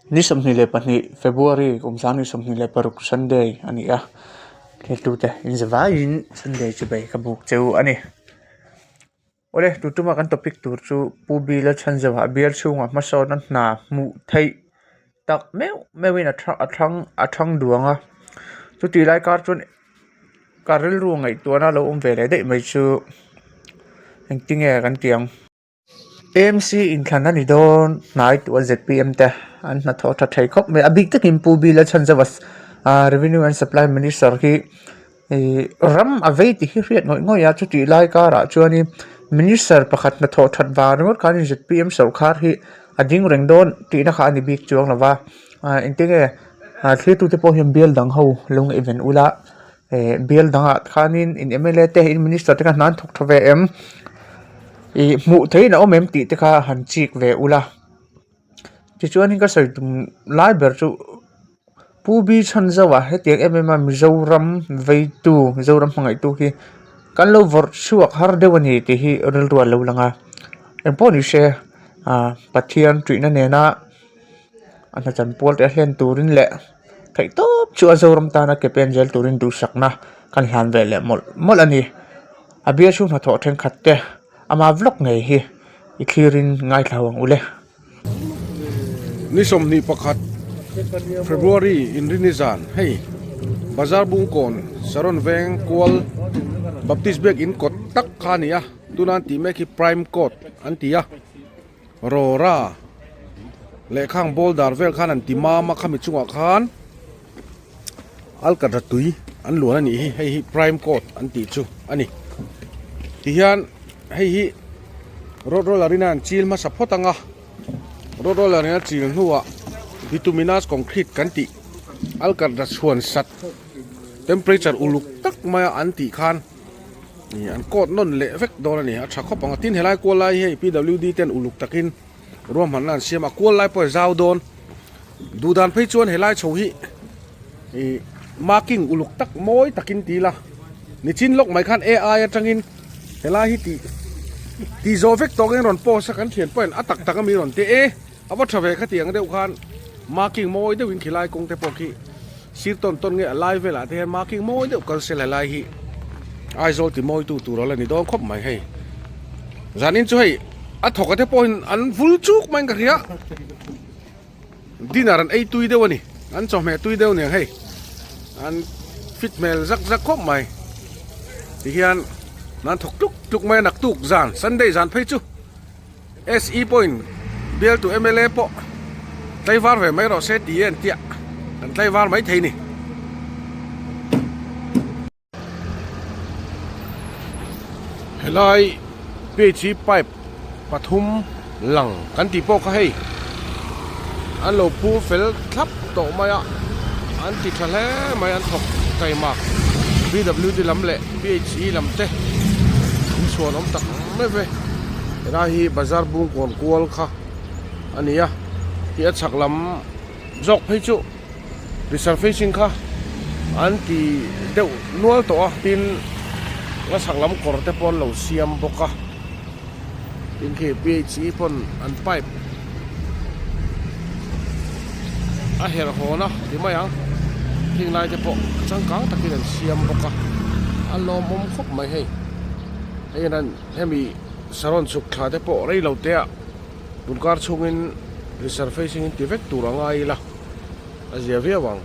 Ni 22 February kum 2026 Sunday a ni a, thiltute inzavaiin Sunday chu bei ka buk cheu a ni. Awle, tun tuma kan topic tur chu Pu Bila Chhanzova bial chhungah hmasawnna hna hmuh theih tak meuh meuhin a a thang a thang duang a, chutih lai kar chuan ka rilru ngaihtuahna lo awm ve leh daih mai chu engtinge kan tih ang. AMC inthlan a ni dawn hnai tûa zpm te an hnathawh tha thei khawp mai a bik takin Pu Bila Chhanzova Revenue and Supply Minister hi Ihh ram a vei tih hi hriat ngawih ngawih a chutih lai karah chuanin minister pakhat hnathawh that vang ringawt khanin zpm sawrkhar hi a ding reng dawn tihna kha a ni bik chuang lo va ah engtin nge ah thlir tute pawh hian bial dang ho lo ngaihven ula eh bial dangah khanin in mla te in minister te kha hna an thawk tha ve em ih hmuh theihin a awm em tih te kha han chik ve ula tichuanin ka sawi tum lai ber chu. Pu B Chhanzauah hetiang em em a Mizoram veitu Mizoram hmangaihtu hi kan lo vawrh chhuak har deuh a ni tih hi rilru a lo lang a engpawh ni se ah Pathian ṭihna nena a hna chan pual te a hlen turin leh theih tawp chu a Zoram tana ke pen zel turin duhsakna kan hlan ve leh mawlh mawlh a ni a bial chhung hnathawh thenkhat te ama vlog ngei hi i thlirin ngaithla ho ang ule. Ni 21 February inrini zan hei Bazar Bungkawn Saron Veng kual Baptist Biak in kawt tak kha a ni a tuna an tih mek hi Prime Court an ti a Rawra leh khang boulder vel khan an ti mam a khami chungah khan Alkatra tui an luan a nih hi hei hi Prime Court an tih chu a ni tihian hei hi road roller in a an chil hmasa phawt ang a road roller in a chil hnuah bituminous concrete kan tih alkatra chhuan sat temperature uluk tak maia an tih khan ih an coat nawn leh vek dawn a ni a tha khawp ang a tin helai kual lai hi hei P W D ten uluk takin ruahmanna an siam a kual lai pawh a zau dawn duh dan phei chuan helai chho hi ih marking uluk tak mawi takin ti ila nichin lawk mai khan A_I atangin helai hi tih tih zawh vek tawk in rawn post a kan thian pawhin a tak tak ami rawn ti e a va tha ve khati ang deuh khan marking mawi deuhin khilai kawng te pawh khi sir tawn tawn nge a lai velah te hian marking mawi deuh kal se helai hi Aizawl ti mawi tu tur a la ni dawn khawp mai hei zanin chu hei a thawk a te pawhin an vul chuk maiin ka hria dinner an ei tui deuh a ni an chawhmeh tui deuh aniang hei an fit hmel zak zak khawp mai tihian an thawk tluk tluk mai a naktuk zan sunday zan phei chu se pawhin bialtu mla pawh tlaivar ve mai rawh se tih a entia kan tlaivar mai thei a ni. Helai page hi pipe pathum lang kan tih pawh kha hei an lo phur fel thlap tawh mai a an ti tha hle mai an thawk taimak P W D lam leh P H E lam te an chhuan awm tak mai ve helai hi bazar bung kawn kual kha a ni a tih a chhak lam zawk phei chu. Resurfacing kha an ti deuh nual tawh a tin a chhak lam kawr te pawh an lo siam bawk a tin khi phe pawn an pipe a herh hawn a ti mai ang heng lai te pawh changkang takin an siam bawk a a lawmawm khawp mai hei hei hian hemi saron chhuk thla te pawh rei lo te ah tun kar chhungin resurfacing in ti vek tur a ngai ila. A zia viau ang.